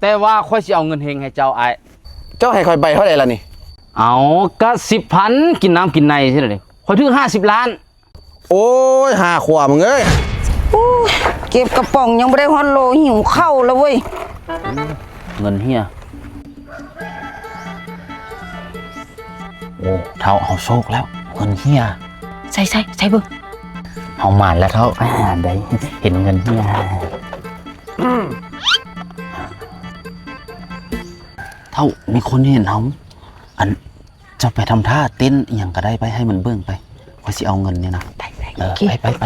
ແຕ່ວ່າຂ້ອຍຊິເອົາເງິນເຮັງໃຫ້ເຈົ້າ ອ້າຍ. ເຈົ້າໃຫ້ຂ້ອຍໃບເທົ່າໃດລະນີ້? ເອົາ ກະສິບພັນ ກິນນ້ຳກິນໃນຊີ້ລະເດ. ຂ້ອຍຖືກຫ້າສິບລ້ານ. ໂອ້ຍ ຫ້າຂວບມຶງເອີຍ. ໂອ້ຍ ເກັບກະປ໋ອງຍັງບໍ່ໄດ້ຮອດໂລ ຫິວເຂົ້າແລ້ວເວີຍ. ເງິນເຮຍ. ໂອ້ ເຖົ້າ ເຮົາໂຊກແລ້ວ ເງິນເຮຍ. ໃສ່ ໃສ່ ໃສ່ເບິ່ງ. ເຮົາໝານແລ້ວເຖົ້າ ໄດ້ເຫັນເງິນເຮຍ. ເຖົ້າ ມີຄົນເຫັນເຮົາ. ອັນ ເຈົ້າໄປທຳທ່າເຕັ້ນອີ່ຫຍັງກະໄດ້ໄປ ໃຫ້ມັນເບິ່ງໄປ. ຂ້ອຍຊິເອົາເງິນນີ້ນະ. ໄດ້ ໄດ້ ເອີ ໂອເຄ ໄປ ໄປ ໄປ.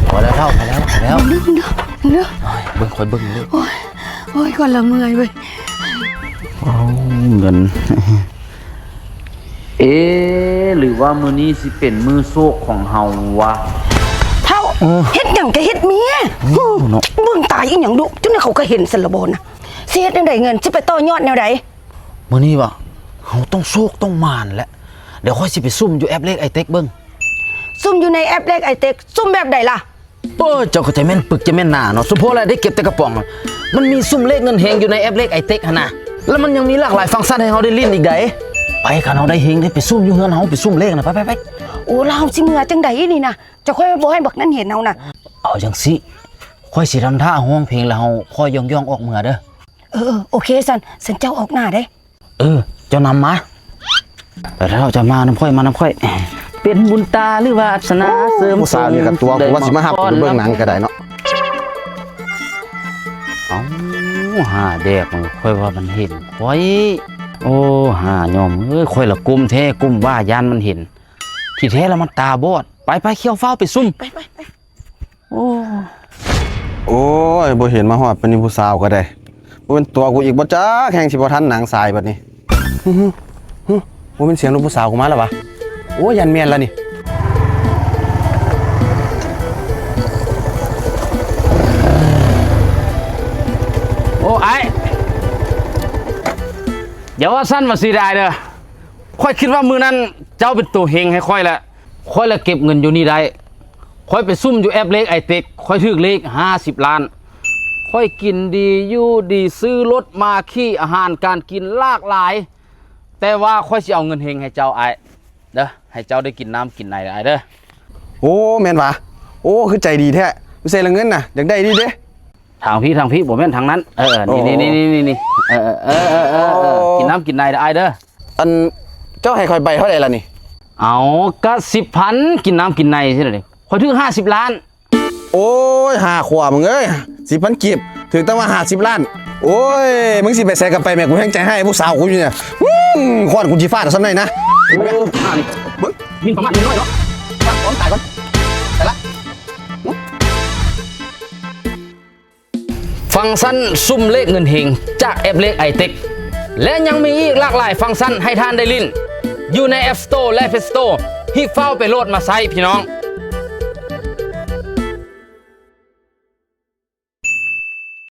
ພໍແລ້ວເຖົ້າ ພໍແລ້ວ ພໍແລ້ວ. ເບິ່ງ ຂ້ອຍເບິ່ງເລີຍ. ໂອ້ຍ ໂອ້ຍ ຂ້ອຍລະເມື່ອຍເວີຍ. ເອົາ ເງິນ. ເອ ຫຼືວ່າມື້ນີ້ຊິເປັນມື້ໂຊກຂອງເຮົາວະ? ເຖົ້າ ເອີ ເຮັດຫຍັງກະເຮັດເມຍ. ໂອ້ ເນາະ ເບິ່ງຕາອີ່ຫຍັງດຸ ຈັ່ງໃດເຂົາກະເຫັນຊັ້ນລະບໍນະ. ຊິເຮັດແນວໃດເງິນ ຊິໄປຕໍ່ຍອດແນວໃດ? ມື້ນີ້ວະ ເຮົາຕ້ອງໂຊກຕ້ອງໝານແຫຼະ. ດຽວຂ້ອຍຊິໄປສຸ່ມຢູ່ແອັບເລກໄອເຕັກເບິ່ງ. ສຸ່ມຢູ່ໃນແອັບເລກໄອເຕັກ ສຸ່ມແບບໃດລະ? ເອີ ເຈົ້າກະຈະແມ່ນປຶກຈະແມ່ນໜາເນາະ ສົມພໍລະໄດ້ເກັບແຕ່ກະປ໋ອງ. ມັນມີສຸ່ມເລກເງິນເຮງຢູ່ໃນແອັບເລກໄອເຕັກຫັ້ນນະ ລະມັນຍັງມີຫຼາກຫຼາຍຟັງຊັນໃຫ້ເຮົາໄດ້ຫຼິ້ນອີກໃດ໋. ໄປ ຄັນເຮົາໄດ້ເຮງໄດ້ໄປສຸ່ມຢູ່ເຮືອນເຮົາ ໄປສຸ່ມເລກຫັ້ນນະ ໄປ ໄປ ໄປ. ໂອ້ ລະເຮົາຊິເມືອຈັ່ງໃດນີ້ນະ ເຈົ້າຄ່ອຍບໍ່ໃຫ້ບັກນັ້ນເຫັນເຮົານະ. ເອົາຈັ່ງຊີ້ ຂ້ອຍຊິທຳທ່າຮ້ອງເພງລະເຮົາຄ່ອຍຍ່ອງໆອອກເມືອເດີ. ເອີ ເອີ ໂອເຄ ຊັ້ນ ຊັ້ນເຈົ້າອອກໜ້າເດ້. ເອີ ເຈົ້ານຳມາ. ໄປເຖົ້າ ເຈົ້າມານຳຂ້ອຍ ມານຳຂ້ອຍ. ເປັນບຸນຕາຫຼືວາດສະໜາ ໂອ້ ເສີມ ຜູ້ສາວນີ້ກະຕົວະກູວ່າຊິມາຮັບໄປເບິ່ງໜັງກະໄດ້ເນາະ. ເອົ້າ ຫາແດກ ຂ້ອຍວ່າມັນເຫັນຂ້ອຍ. ໂອ້ ຫາຍອມເອີຍ ຂ້ອຍລະກົ້ມແທ້ ກົ້ມວ່າຢ້ານມັນເຫັນ. ທີ່ແທ້ລະມັນຕາບອດ. ໄປ ໄປ ຂ້ຽວ ຟ້າວໄປສຸ່ມ. ໄປ ໄປ ໄປ. ໂອ້ ໂອ້ຍ ບໍ່ເຫັນມາຮອດປານນີ້ ຜູ້ສາວກະໄດ້. ບໍ່ແມ່ນຕົວະກູອີກບໍ່ຈັກ ແຮງຊິບໍ່ທັນໜັງສາຍບາດນີ້. ຫຶ ຫຶ ບໍ່ແມ່ນສຽງລູກຜູ້ສາວກູມາລະຫວາ? ໂອ້ຍ ຢ້ານແມ່ນລະນີ້. ໂອ້ ອ້າຍ ຢ່າວ່າຊັ້ນວ່າຊີ້ເດີ ອ້າຍເດີ. ຂ້ອຍຄິດວ່າມື້ນັ້ນເຈົ້າເປັນໂຕເຮັງໃຫ້ຂ້ອຍແຫຼະ. ຂ້ອຍລະເກັບເງິນຢູ່ນີ້ໄດ້. ຂ້ອຍໄປສຸ່ມຢູ່ແອັບເລກໄອເຕັກ ຂ້ອຍຖືກເລກຫ້າສິບລ້ານ. ຂ້ອຍກິນດີຢູ່ດີ ຊື້ລົດມາຂີ່ ອາຫານການກິນຫຼາກຫຼາຍ. ແຕ່ວ່າຂ້ອຍຊິເອົາເງິນເຮັງໃຫ້ເຈົ້າ ອ້າຍເດີ ໃຫ້ເຈົ້າໄດ້ກິນນ້ຳກິນໃນ ອ້າຍເດີ. ໂອ້ ແມ່ນຫວາ? ໂອ້ ຄືໃຈດີແທ້. ຢູ່ໃສລະເງິນນະ? ຢາກໄດ້ດີເດ. ທາງພີ້ ທາງພີ້ ບໍ່ແມ່ນທາງນັ້ນ. ເອີ ນີ້ ນີ້ ນີ້ ນີ້ ເອີ ກິນນ້ຳກິນໃນເດີ ອ້າຍເດີ. ອັນ ເຈົ້າໃຫ້ຂ້ອຍໃບເທົ່າໃດລະນີ້? ເອົາ ກະສິບພັນ ກິນນ້ຳກິນໃນຊີ້ລະເດ. ຂ້ອຍຖືກຫ້າສິບລ້ານ. ໂອ້ຍ ຫ້າຂວບເອີຍ ສິບພັນກີບ ຖືກແຕ່ວ່າຫ້າສິບລ້ານ. ໂອ້ຍ ມຶງຊິໄປໃສກະໄປແມ້ ກູແຮງໃຈຮ້າຍຜູ້ສາວກູຢູ່ນີ້. ອືມ ຄ້ອນກູຊິຟາດເອົາສ່ຳໃດນະ. ໂອ້ ເບິ່ງ ມິນປະມາດເດັກນ້ອຍເນາະ. ຕາຍກ່ອນ ຕາຍກ່ອນ ໄປລະ. ຟັງຊັນສຸ່ມເລກເງິນເຮັງຈາກແອັບເລກໄອເຕັກ ແລະ ຍັງມີອີກຫຼາກຫຼາຍຟັງຊັນໃຫ້ທ່ານໄດ້ຫຼິ້ນ ຢູ່ໃນແອັບສະໂຕ ແລະ ເພລສະໂຕ. ຮີບຟ້າວໄປໂຫຼດມາໃຊ້ພີ່ນ້ອງ.